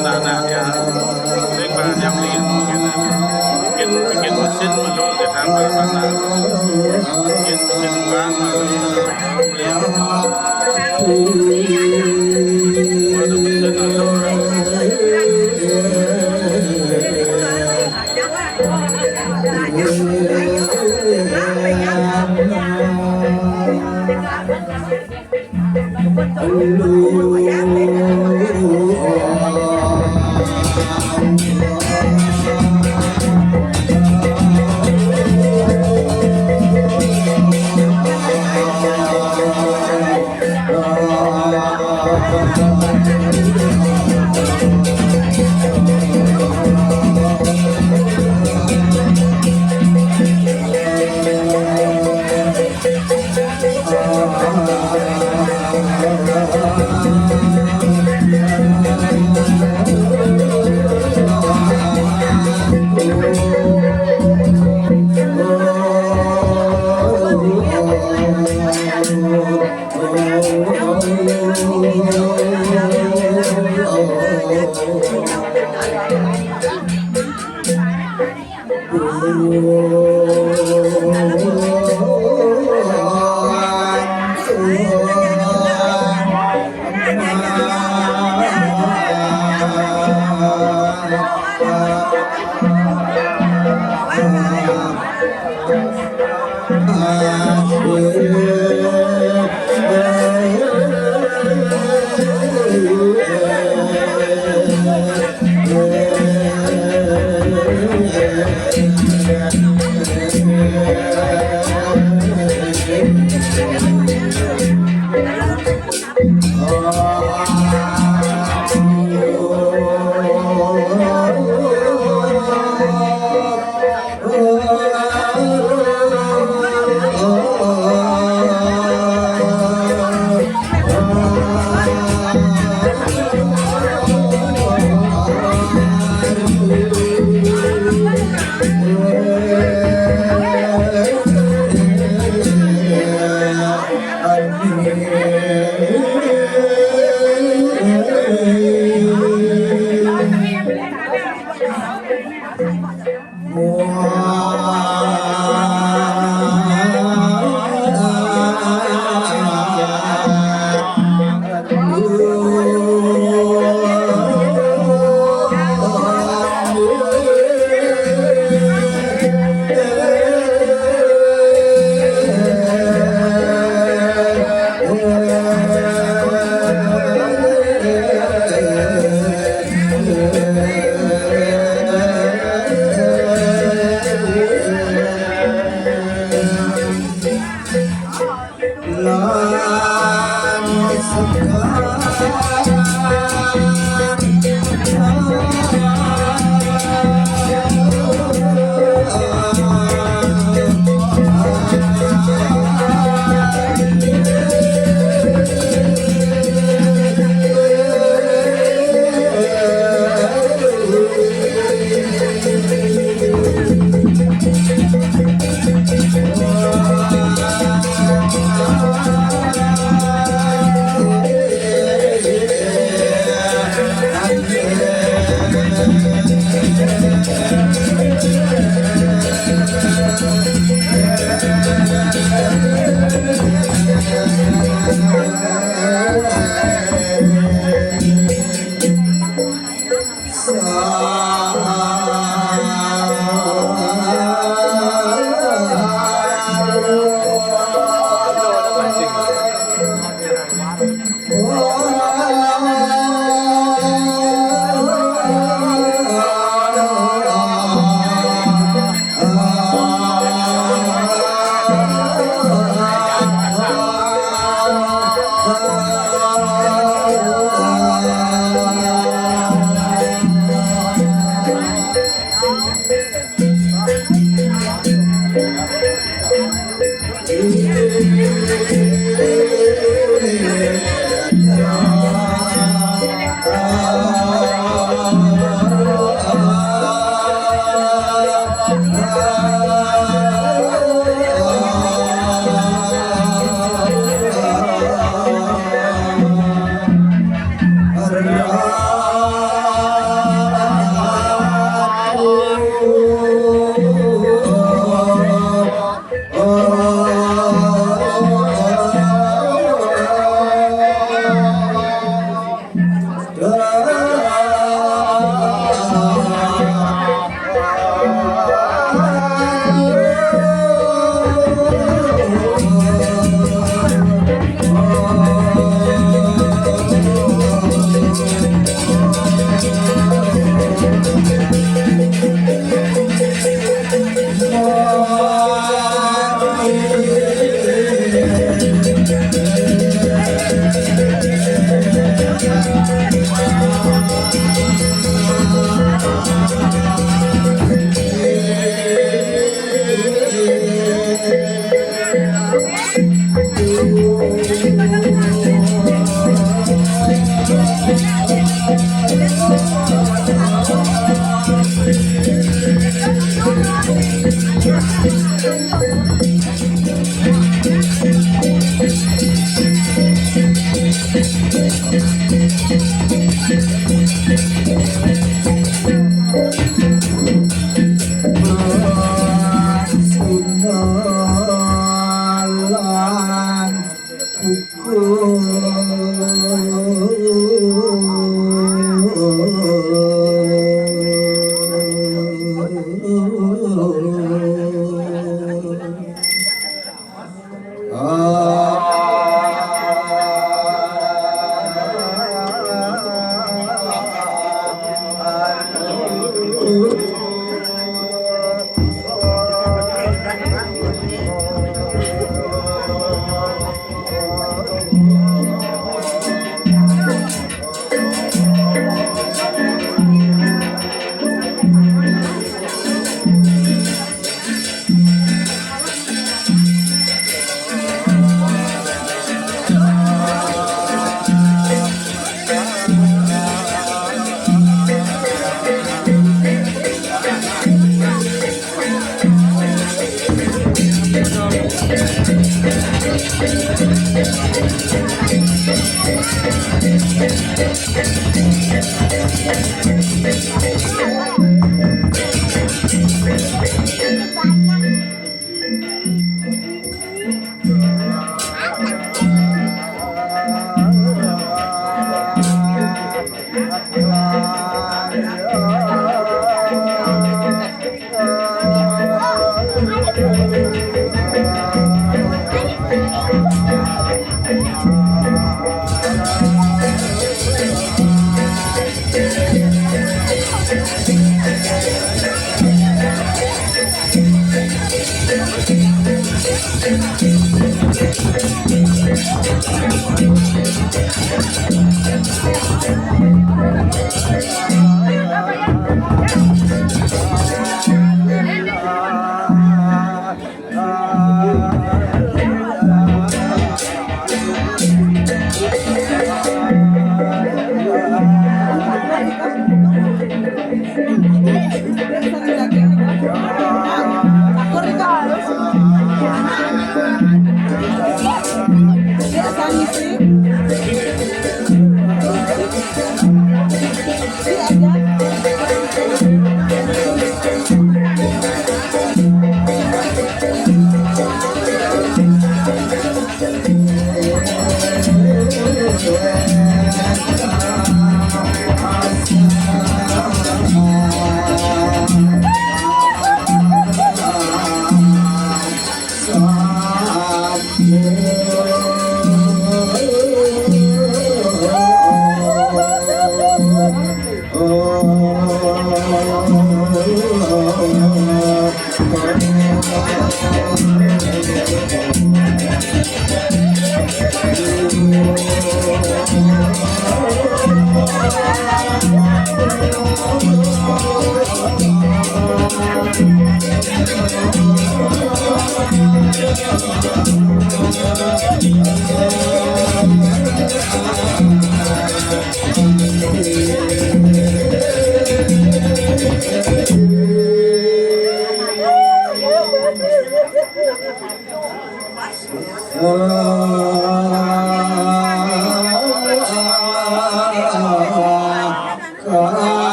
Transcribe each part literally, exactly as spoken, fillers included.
Anak-anak ya, sing banyak yang bikin, bikin, bikin mesin menurut kita, anak-anak. Bikin, bikin bank, bikin mesin menurut.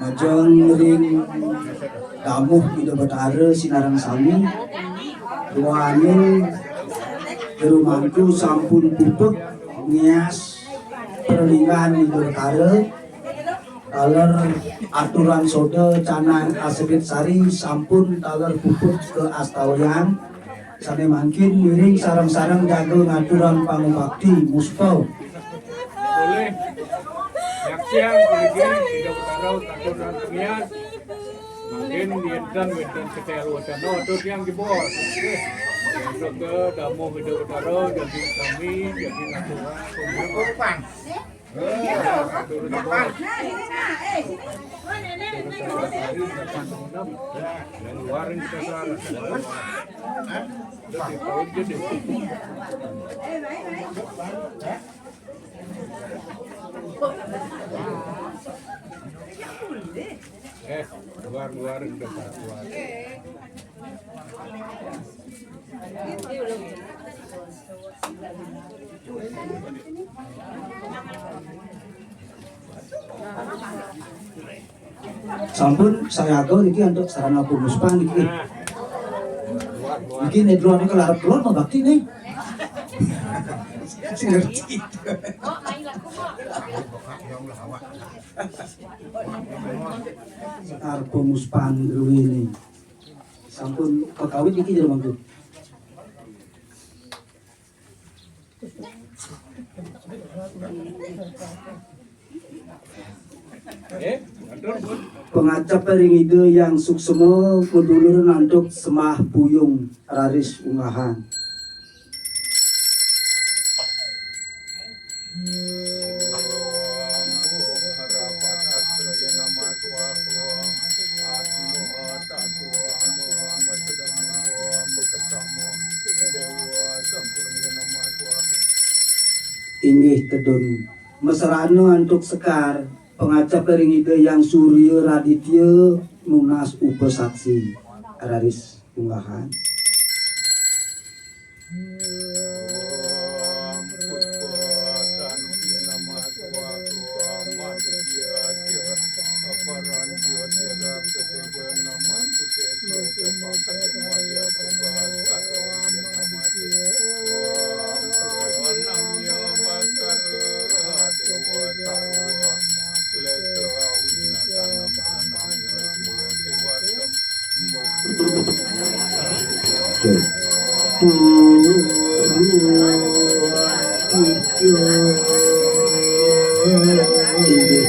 Majeng ring damuh Ida Betara sinareng sami, duaning jero mangku sampun puput ngias pralinggan Ida Betara, taler aturan soda canang asebit sari sampun taler puput kaastawayang. Sane mangkin ngiring sareng-sareng jaga ngaturang pangubakti muspa. Boleh. Nyaksiang puniki Ida Betara katur ran pemian. Mangkin yen ten wenten ketel wacana atur tiang jebos. Yang ke damuh Ida Betara jadi kami jadi ngaturang pemian. Eh, luar-luar udah keluar. Sampun sayaga niki antuk sarana punguspan niki. Niki nek duluan niki larep duluan mah bakti nih. Sing ngerti. Sarana punguspan druwene. Sampun pakawit niki jero mangku. Pangacep ring Ida Hyang Suksma, paduluran antuk sembah puyung raris unggahan. Inggih tedun. Masrana antuk sekar, pangacep ring Ida Hyang Surya Raditya nunas upasaksi. Raris unggahan. Inggih.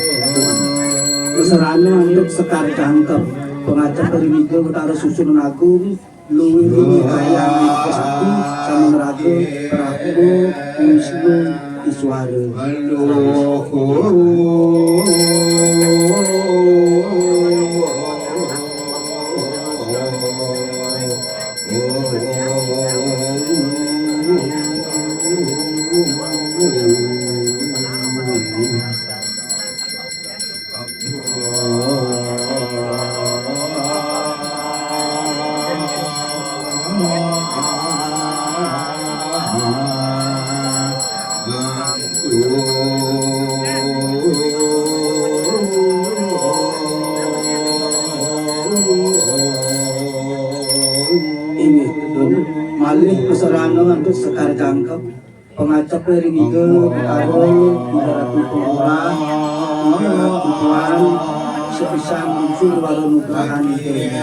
Masrana antuk sekar jangkep, pangacep ring Ida Betara Susunan Agung, luwih-luwih Hyang Widhi Sakti, sami ngraga Brahma Wisnu Iswara. Inggih, malih masrana antuk sekar jangkep. Pangacep ring Ida Betara, Ida Ratu Pengorah, Ida Ratu Tuan, sepisan unsur wara nugrahan Ida.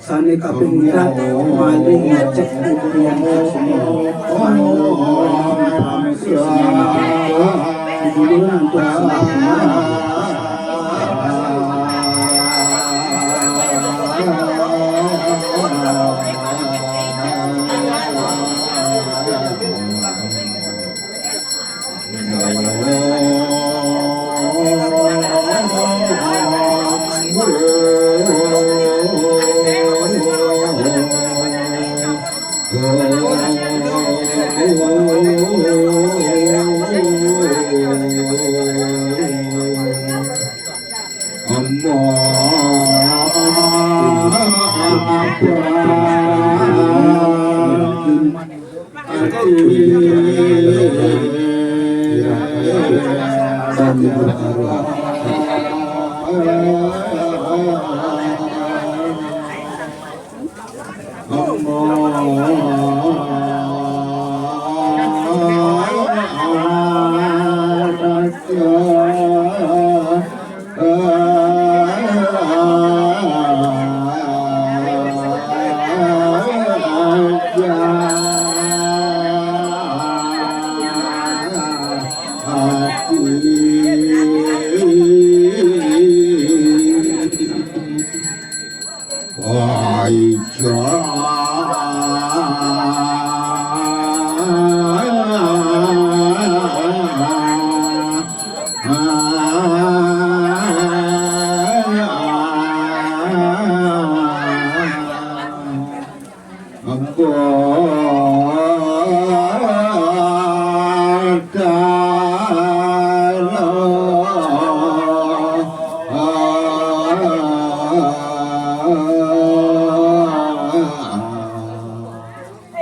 Sané kaping pat malih ngajak Ida Hyang Suksma. Ida antuk sembah.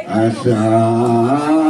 Asami.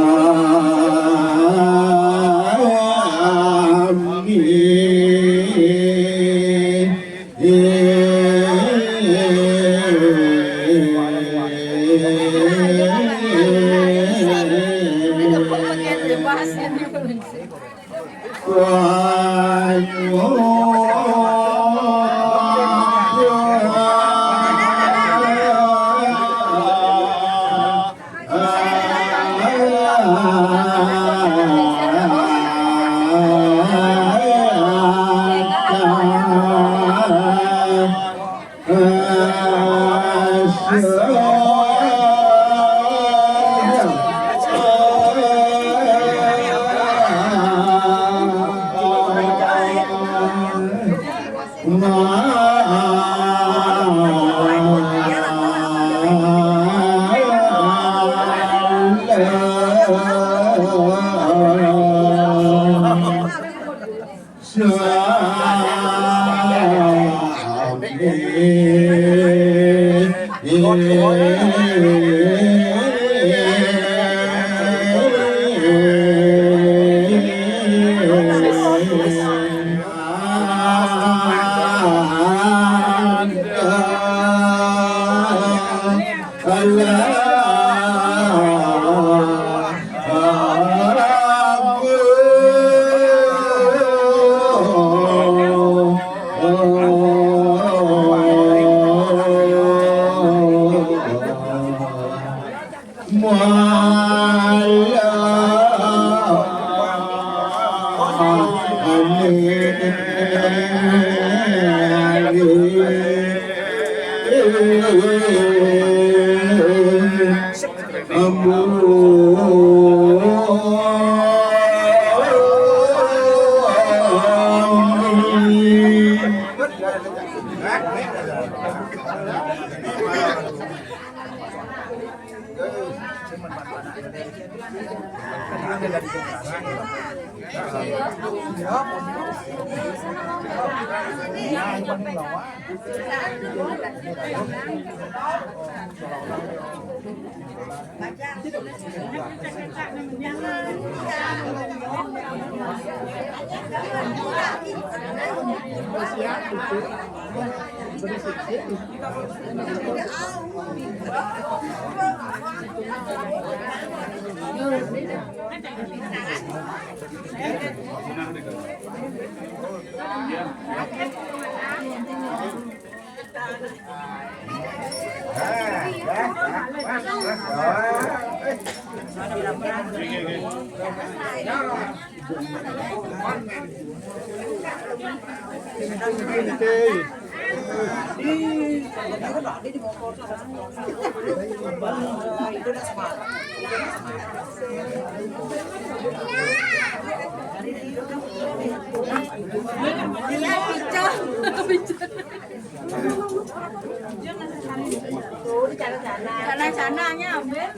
Sana-sananya ambil.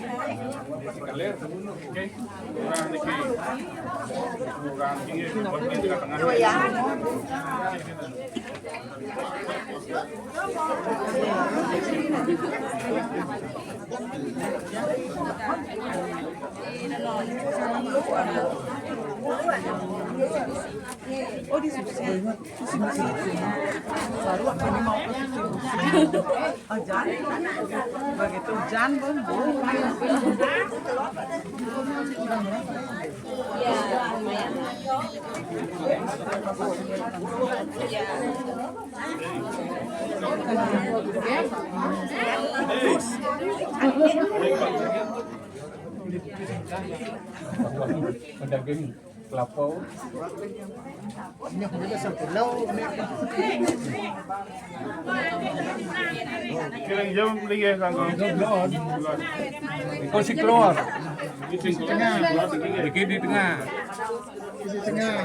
Oh, di situ. Baru aku ini mau ke situ. Oh, jangan. Begitu, jangan, Bang. Pedagang kelapa. Ini udah satu kilo, ini. Kira jam lagi ya, Kang. Kau si keluar. Di tengah. Dikit di tengah. Di tengah.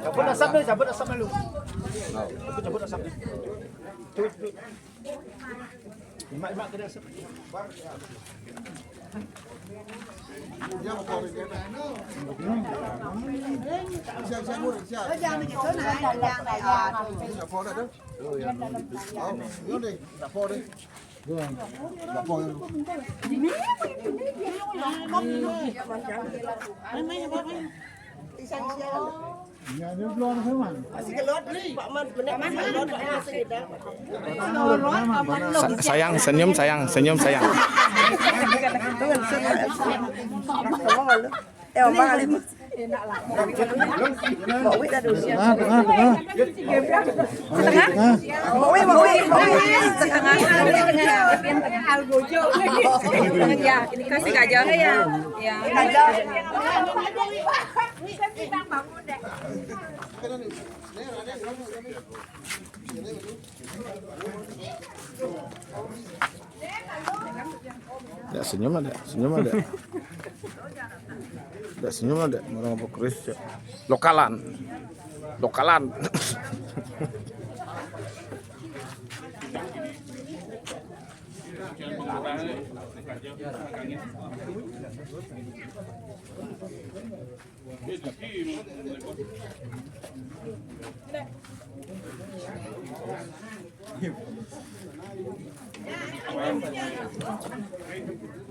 Cabut asap deh, cabut asap dulu. Cabut, cabut asap deh. Tuh, tuh. Imak, imak kena asap. Siap, siap, siap. Siap, siap, siap. Sa- sayang, senyum sayang, senyum sayang. Eh, Oma kali. Mak Wik dah dulu. Tengah, tengah, tengah. Tengah? Mak Wik, Mak Wik, Mak Wik. Tengah. Ya, ini kasih gajah. Ya. Gajah. Ya, senyum ada, senyum ada. Ya, senyum ada, orang apa Chris, ya. Lokalan. Lokalan.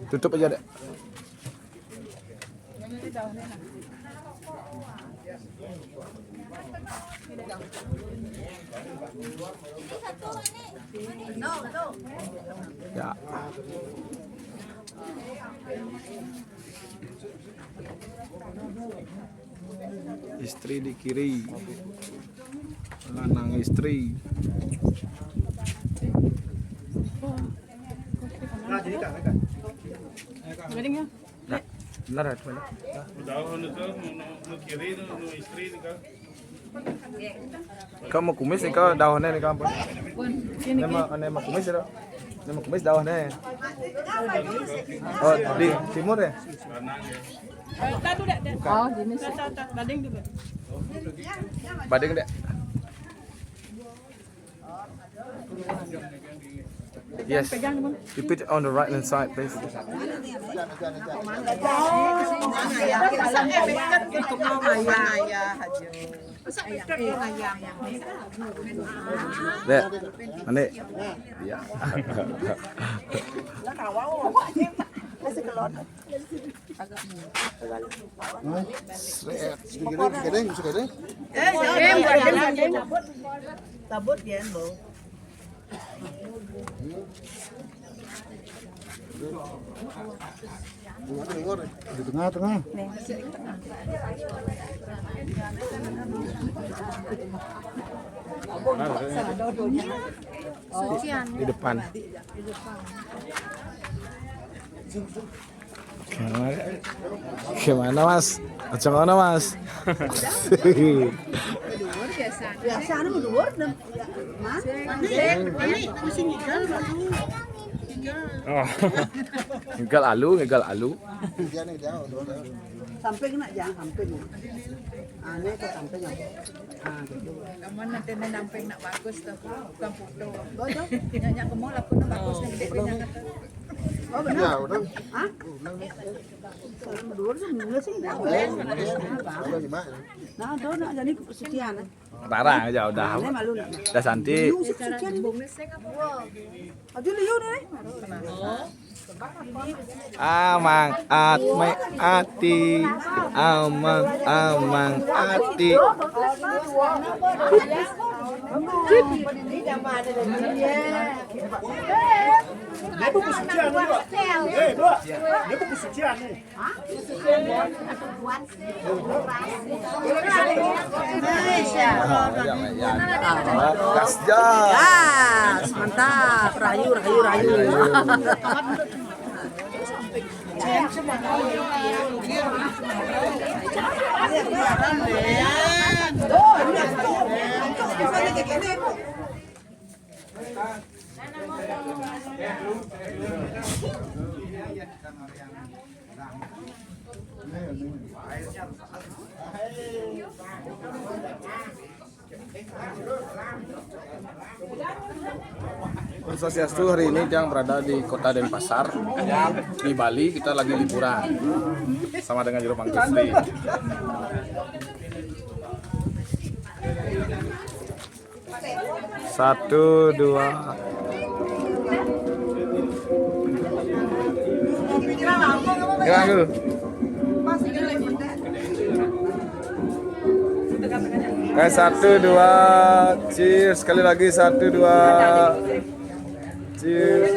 Tutup aja, Dek. Ya. Istri di kiri. Lanang istri. Nah, benar ya, teman. Udah, nu, nu, nu kiri, nu, nu istri, nu, Kak. Kau mau kumis nih, kau daunnya nih, kau apa? Ini mah, ini mah kumis ya, Dok? Ini mah kumis daunnya. Oh, di timur ya? Oh, gini sih. Bading dulu. Bading deh. Yes. You put it on the right hand side, please. Dek, Anik. Ya. Seret. Suka deh, suka deh, suka deh. Tabut dia, Bo. Di tengah, tengah. Di depan. Gimana, gimana, Mas? Macam mana, Mas? Biasa, anu, dhuwur, Mas. Oh. Ngegal alu, ngegal alu. Samping nak, jangan samping. Aneh ke samping apa? Ah, gitu. Kamu nanti namping nak bagus tuh, bukan foto. Bodoh. Nyanyi ke mall aku nak bagus nih, gede nyanyi. Oh, benar. Ya, udah. Hah? Kalau berdua tuh bener sih, enggak boleh. Udah gimana? Nah, tuh nak jadi kepersucian. Larang aja udah. Ini malu nak. Udah santi. Liu sih kepersucian ini. Aduh, liu nih. Amang at may ati. Amang, amang ati. Dia buku suci anu juga. Eh, dua. Dia buku suci anu. Gas, gas. Gas, mantap. Rayu, rayu, rayu. Om Swastiastu, hari ini Jang berada di kota Denpasar, di Bali. Kita lagi liburan sama dengan Jero Pangku Sri. Satu, dua. Hilang dulu. Eh, satu, dua. Cheers. Sekali lagi, satu, dua. Cheers.